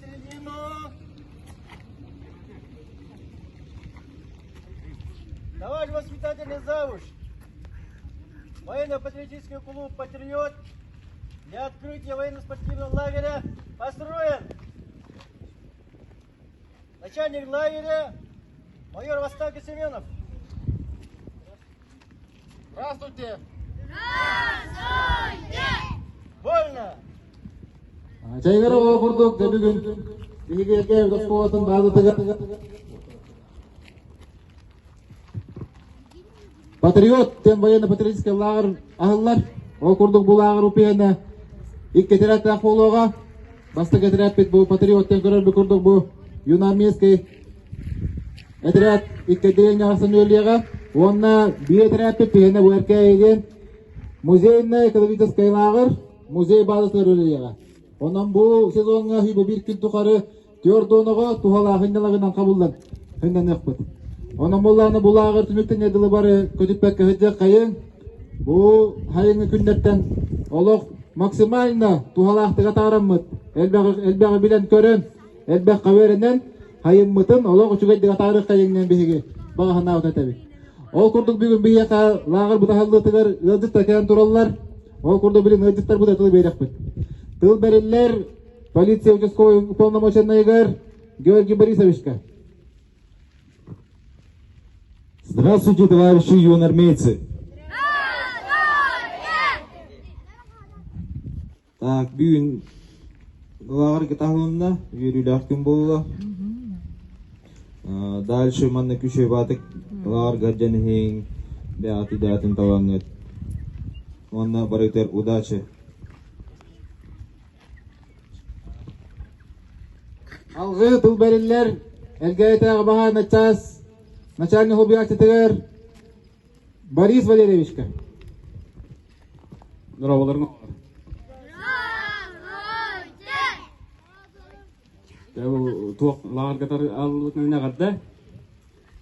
середину. Товарищ воспитательный завуч, военно-патриотический клуб «Патриот» для открытия военно-спортивного лагеря построен. Начальник лагеря майор в отставке Семенов. Здравствуйте! Здравствуйте! Вольно! Чайгар оҕо курдук дьэ бүгүн биһиги оскуолатын баазатыгар Патриот диэн военно-патриотическай лааҕыр аһыллар. Ол курдук бу лааҕыр упиэнэ икки этэрээтээх буолуоҕа. Бастакы этэрээппит бу Патриот диэн көрөрбүт курдук бу юноармейскай этэрээт икки отделение арахсан үөлүөҕэ. Уонна биир этэрээппит биһиэнэ бу Эркээйи диэн музейнай экологическай лааҕыр музей баазатыгар үлэлиэҕэ. Онон бу сезоҥҥа хүйбэ биир күн тухары 40 оҕо туһалаах ынньалагынан хабыллан ыннаныахпыт. Онон буоллаҕына бу лааҕыр түмүктэнэ дылы бары көтүппэккэ сылдьыаххайыҥ. Бу хайыҥы күннэртэн олох максимально туһалаахтык атаараммыт, элбэҕи, элбэҕи билэн-көрөн, элбэххэ үөрэнэн, хайыммытын олох үчүгэйдик атаарыаххайыҥ биһиги баҕа санаабыт этэбит. Ол курдук бүгүн биһиэхэ лааҕыр бытаһаллыытыгар ыалдьыттар кэлэн тураллар. Ол курдук билин ыалдьыттарбыт тыл биэриэхпит. Тыл бэриллэр полиция участковой уполномоченнайыгар Георгий Борисовичка. Здравствуйте, товарищи юнармейцы! Так, бүгүн лааҕырга таһылынна, үөрүүлээх күн буолла. Дальше манна күчү баатык лааҕырга дьэн иһиҥ, бэйэҕит идэҕитин талаҥҥыт. Уонна барытыгар удачи! Алгыы тыл бэриллэр Элгээйитээҕи баһаар начаас начальник хобуйааччытыгар Борис Валерьевичка. Здороваларың. Туох лааҕыргатар аллыбытынан эҕэрдэ.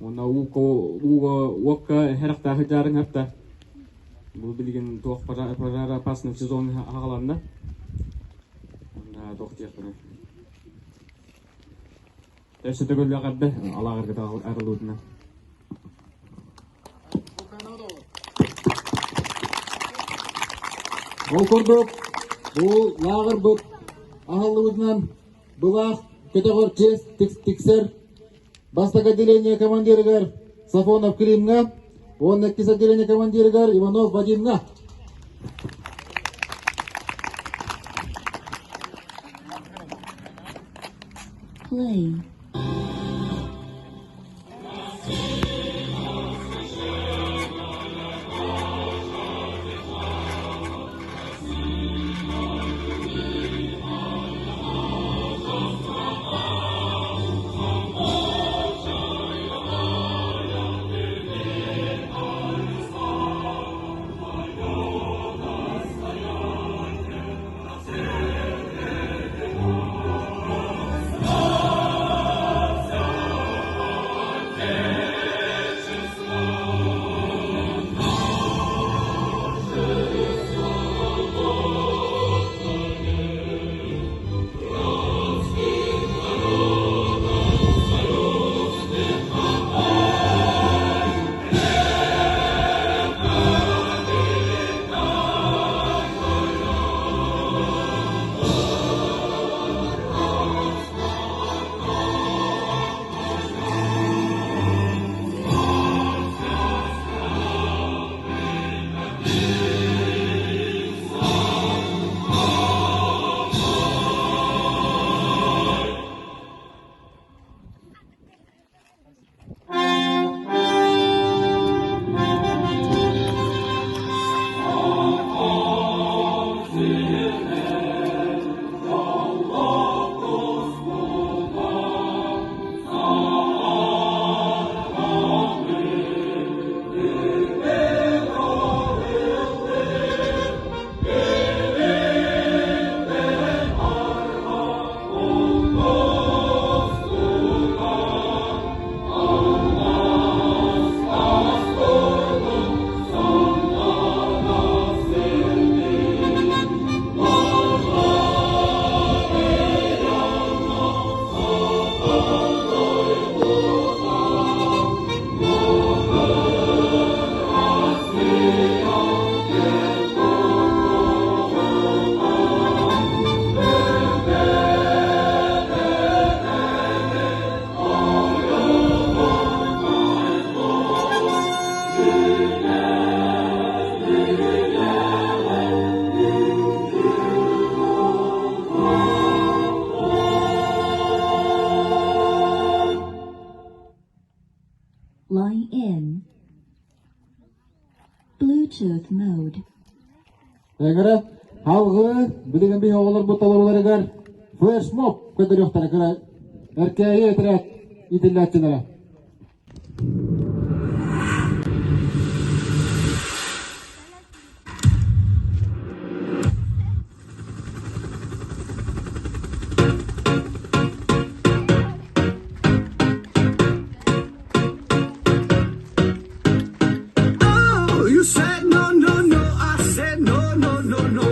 Уонна ууга уокка хэрэхтээх дьаарыҥ хапта. Бу билигин туох пожароопасный сезон аҕаланна. Уонна туох диэхпиний. Өссө төгүл эҕэрдэ алааҕыргыта арыллыбытынан. Ол курдук, бу лааҕырбыт аһыллыбытынан былаах көтөҕөр чиэс тиксэр бастакы отделение командирыгар Сафонов Климҥа уонна иккис отделение командирыгар Иванов Вадимҥа. Play. Bluetooth mode. Ыҥыра алгыы билигин биһи оҕолорбут толорууларыгар флешмоб көрдөрүөхтэрэ кыра Эркээйи этэрээт иитиллээччилэрэ. Oh, you said no, no, no. I said no, no, no, no.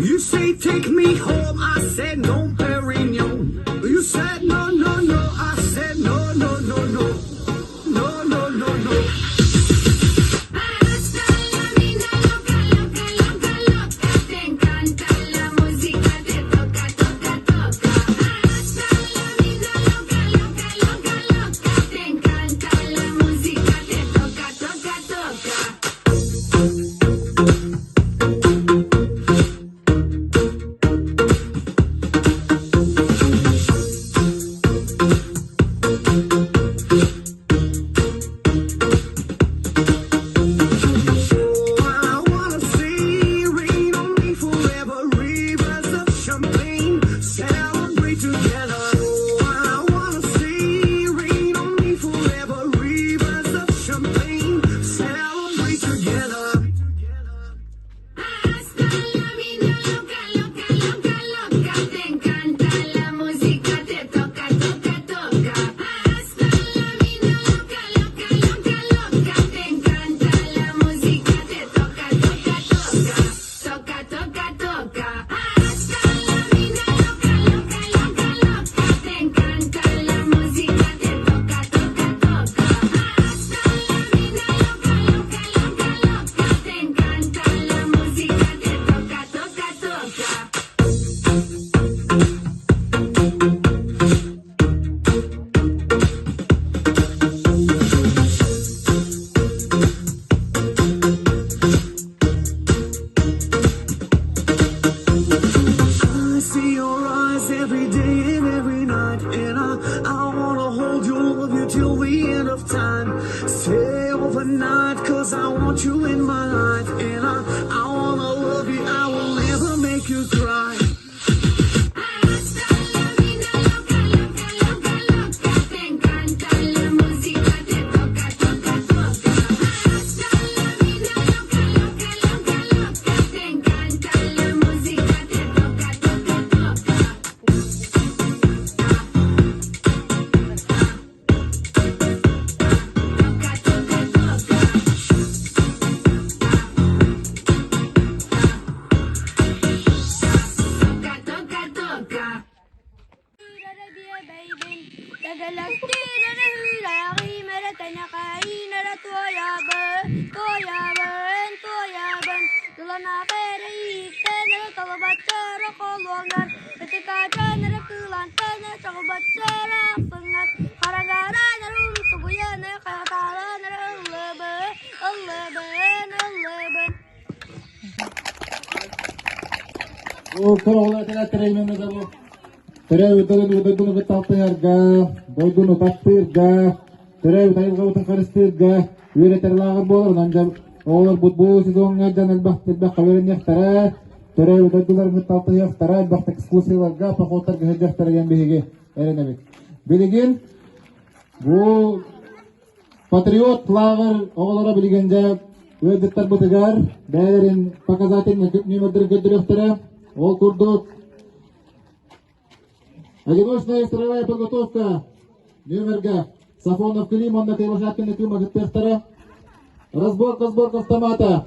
You say take me home. I said no, Perignon. You said no, no, no. I said no, no, no, no. No, no, no, no. Hasta la vida loca, loca, loca, loca. Te encanta la música, te toca, toca, toca. Hasta la vida loca, loca, loca, loca. Te encanta la música, te toca, toca, toca. Oh, I wanna see rain on me forever. Rivers of champagne, celebrate together. Oh, I wanna see rain on me forever. Rivers of champagne, celebrate together. Hasta la vida loca, loca, loca, loca. Te encanta la música, te toca, toca, toca. Hasta la vida loca, loca, loca, loca. Te encanta la música, te toca, toca, toca. Toca, toca, toca. Hasta la vida loca, loca, loca, loca. Te encanta la música, te toca, toca, toca. Hasta la vida loca, loca, loca, loca. Te encanta la música, te toca, toca, toca. I see your eyes every day and every night, and I wanna hold you, love you till the end of time. Stay overnight, cause I want you in my life, and I wanna love you, I will never make you cry. Hasta la vida loca, loca, loca, loca. Te encanta la música, te toca, toca, toca. Hasta la vida loca, loca, loca, loca. Te encanta la música, te toca, toca, toca. Toca, toca, toca. Toca, toca, toca. Бу кыра этэрээттэр именно бу төрөөбүт дойдуну дойдуну кытта алтыһарга, дойдуну таптыырга, төрөөбүт айылҕабытын харыстыырга үөрэтэр лааҕыр буолар. Онон дьэ оҕолорбут бу сезоҥҥа дьон элбэх элбэххэ үөрэниэхтэрэ, төрөөбүт дойдуларын кытта алтыһыахтара, элбэх экскурсияларга, походтарга сылдьыахтара диэн биһиги эрэнэбит. Билигин бу Патриот лааҕыр оҕолоро билигин дьэ ыалдьыттарбытыгар бэйэлэрин показательнай нүөмэрдэрин көрдөрүөхтэрэ. Ол курдук одиночная строевая подготовка нүөмэргэ Сафонов Клим уонна Кривошапкин Кыма кыттыахтара. Разборка сборка автомата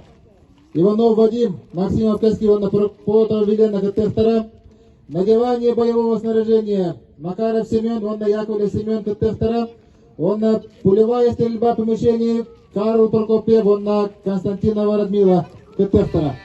Иванов Вадим, Максимов Кэски уонна Потов Елена кыттыахтара. Надевание боевого снаряжения Макаров Семен уонна Яковлев Семен кыттыахтара. Уонна пулевая стрельба по мишени Карл Прокопьев уонна Константинова Радмила кыттыахтара.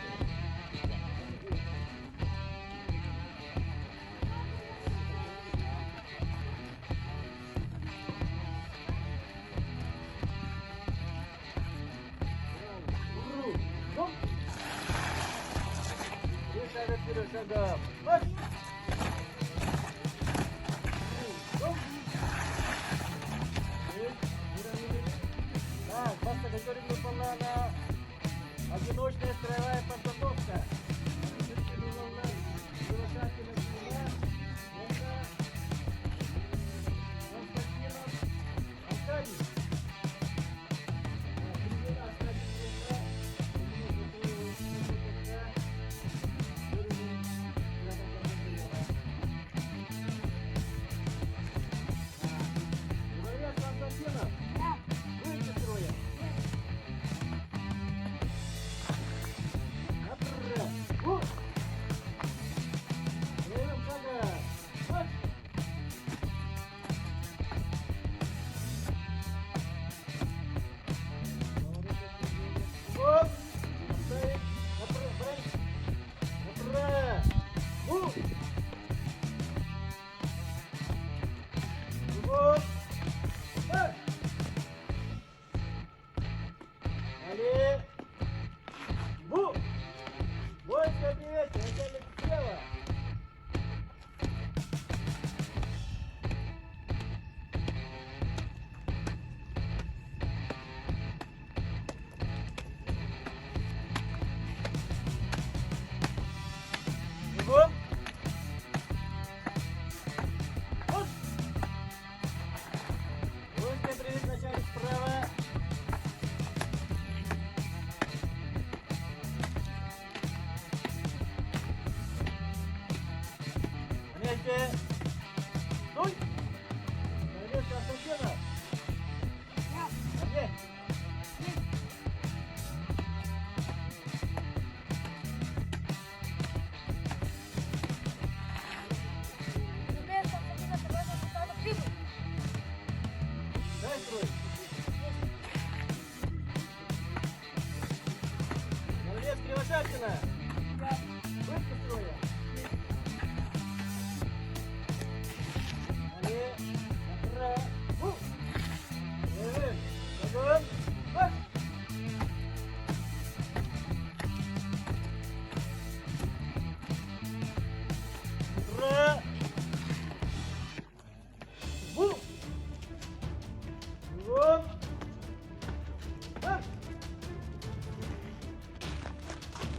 Одиночная строевая подготовка.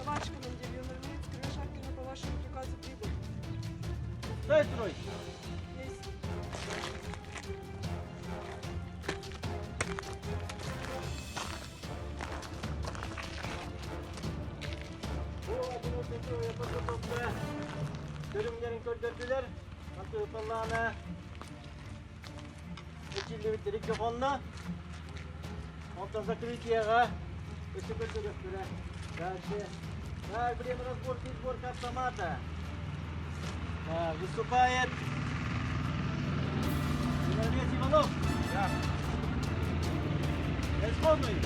Товарищ командир, юнармеец Кривошапкина по вашему приказу прибыл. Стой, строй! Есть. Көрүҥнэрин көрдөрдүлэр. Антыыпаллаана эчиллибит регионна. Онтон закрытиеҕа өссө көрдөрүөхтэрэ. Дальше. Так, время разборки и сборка автомата. Так, выступает Иванец Иванов. Да. Исходный.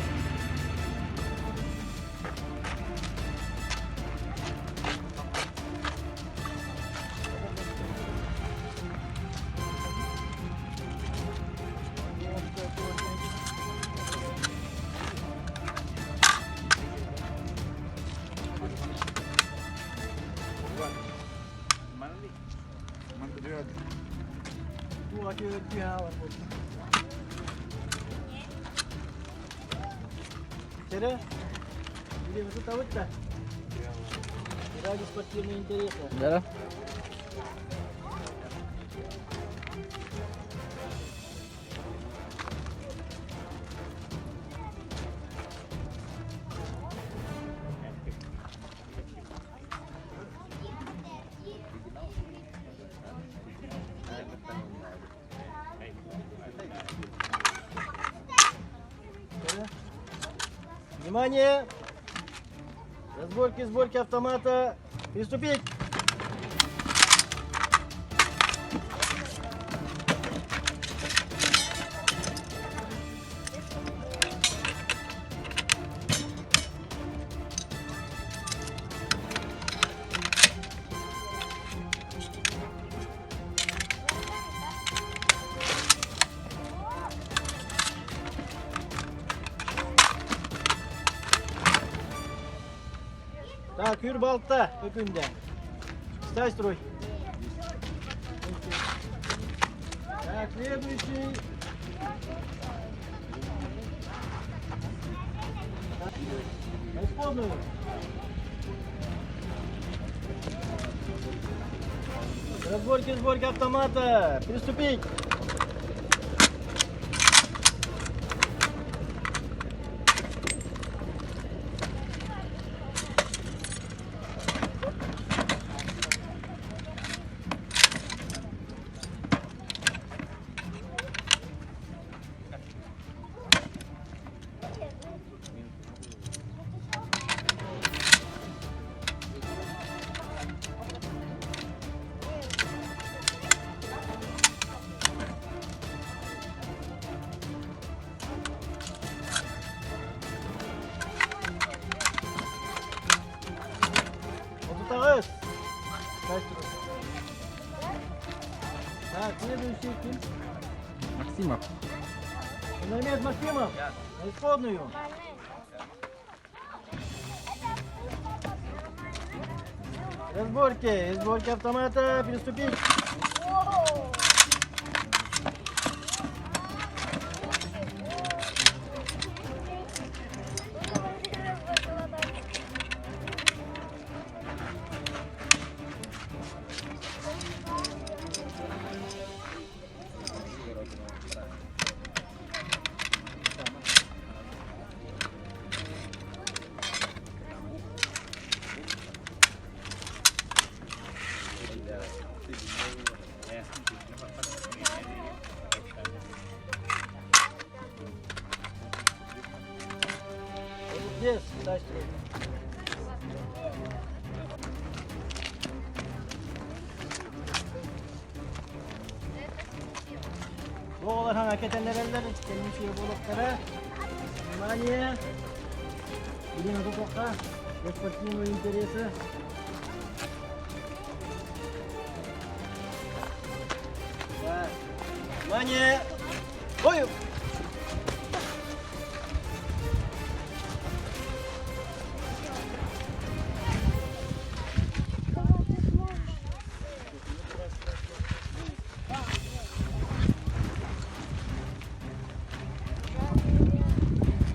Сэрэ, или вы тут Ради спортивного интереса. Да. Внимание! Разборки, сборки автомата. Приступить! Так, Юрбалта, Өкүндэ. Стай строй. Так, следующий. исходную. Разборки, сборки автомата. Приступить. Отутаҕыс. Так, следующий ким? Максимов. Юнармеец Максимов. На исходную. Разборки, сборки автомата, приступить. Здесь, дальше. Бу оҕолор хаҥа кэтэллэрэллэр, кэлин буолуохтара. Внимание! Ирина Тутуха, для спортивного интереса. Да. Внимание! Бою!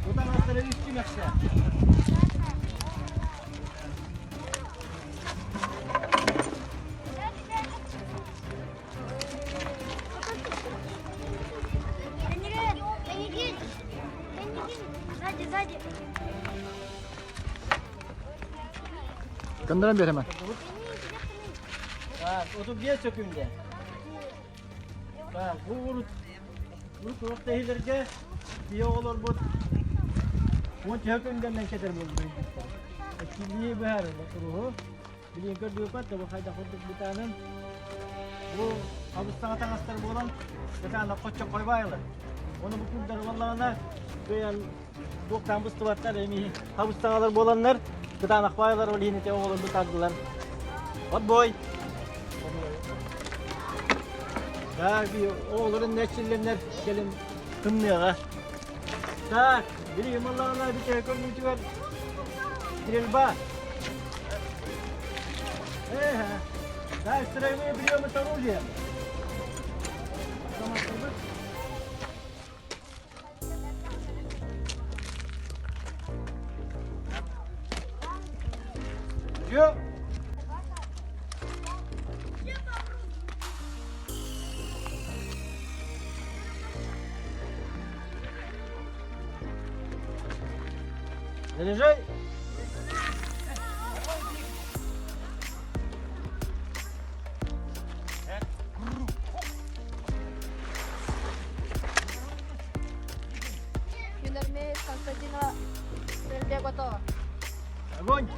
Утаҕастара үс түмэхсэ. Сзади, сзади. Кындыран бер hemen. Так, 35 сөкүндэ. Так, бу урут урут туох тэһилэргэ биһи оҕолорбут уон сөкүндэннэн кэтэр буолбут. Килии быһар уруһу. Билигин көрдүөппэт да бу хайдах курдук бытаанын. Бу абыстаҥа таҥастар буолан бытаана хоччоххой баайылар. Ону бу курдар буоллаҕына кыайан туохтаан быстыбаттар эми хабыстаҥалар буоланнар кытаанах баайылар ол иһин ити оҕолор бытаардылар. Отбой! Так, оҕолорун нэччиллэннэр кэлин тымныаҕа. Так, билигин маллаҕына бүтэ көрүүтүгэр стрельба. Э, так, строевые приемы с оружием. Все. Заряжай. Юнармеец Константинова стрельбе готова. Огонь!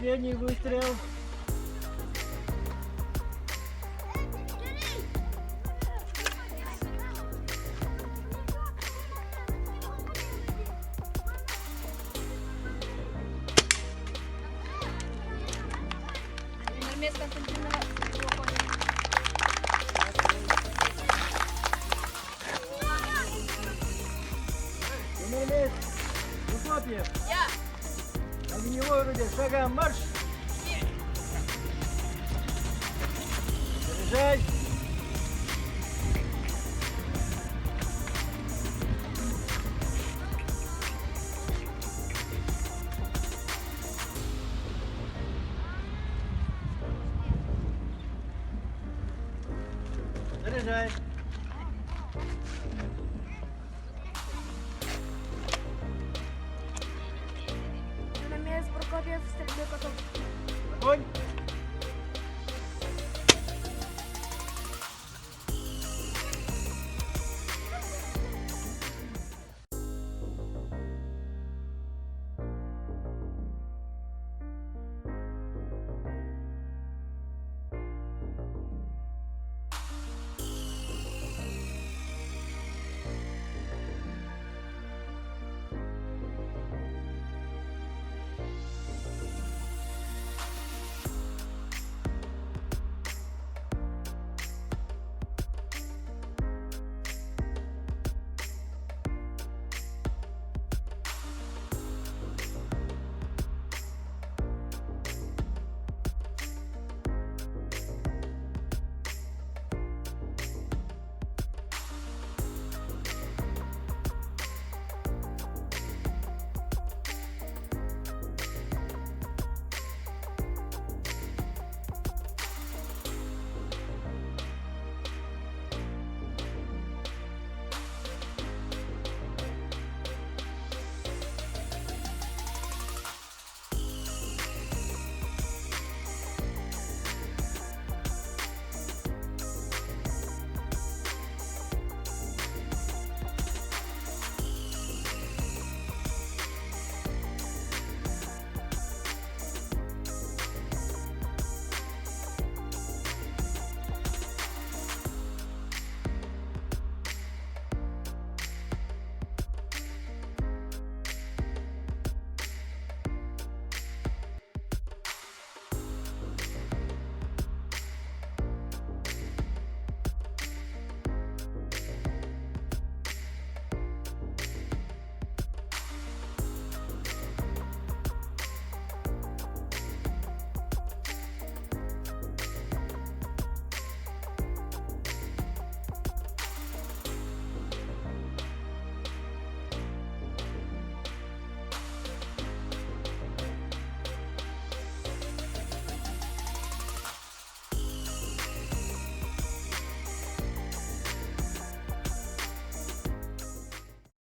Последний выстрел. Юнармеец Константинова Сергей Юнармеец Прокопьев. Я. Огневой орудие. Шагом марш. Заряжай. Заряжай.